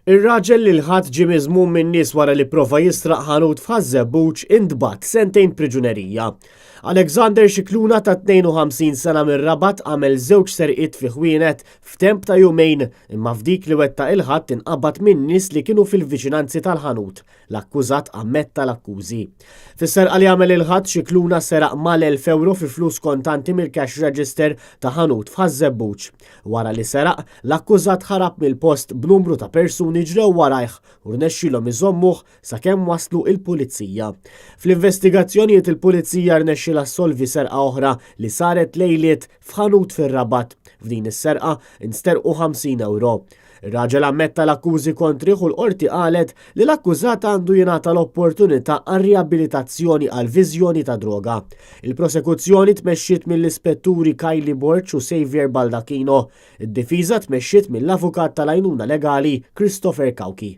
Ir-raġel li l-Ħadd ġie miżmum min-nies wara li pprova jisraq ħanut f'Ħaż-Żebbuġ intbagħat sentejn priġunerija. Alexander Scicluna ta' 52 sena mir-Rabat għamel żewġ serqiet fi ħwienet f'temp ta' jumejn imma f'dik li wettaq il-Ħadd inqabad min-nies li kienu fil-viċinanzi tal-ħanut. L-akkużat ammetta l-akkużi. Fis-serqa li għamel il-Ħadd, Scicluna seraq mal-1,000 ewro fi flus kontanti mill-cash register ta' ħanut f'Ħaż-Żebbuġ. Wara li seraq, l-akkużat ħarab mill-post b'numru ta' persuni ġrew warajh u rnexxielhom iżommuh sakemm waslu il-pulizija. Fl-investigazzjonijiet il-pulizija rnexxielha ssolvi serqa oħra li saret lejliet f'ħanut fir-Rabat. F'din is-serqa nsterqu 50 ewro. Ir-raġel ammetta l-akkużi kontrih u l-Qorti qalet li l-akkużat għandu jingħata l-opportunità għal riabilitazzjoni għal viżjoni ta' droga. Il-prosekuzzjoni tmexxiet mill-Ispetturi Kylie Borg u Xavier Baldacchino. Id-difiża tmexxiet mill-Avukat tal-Għajnuna Legali Christopher Cauchi.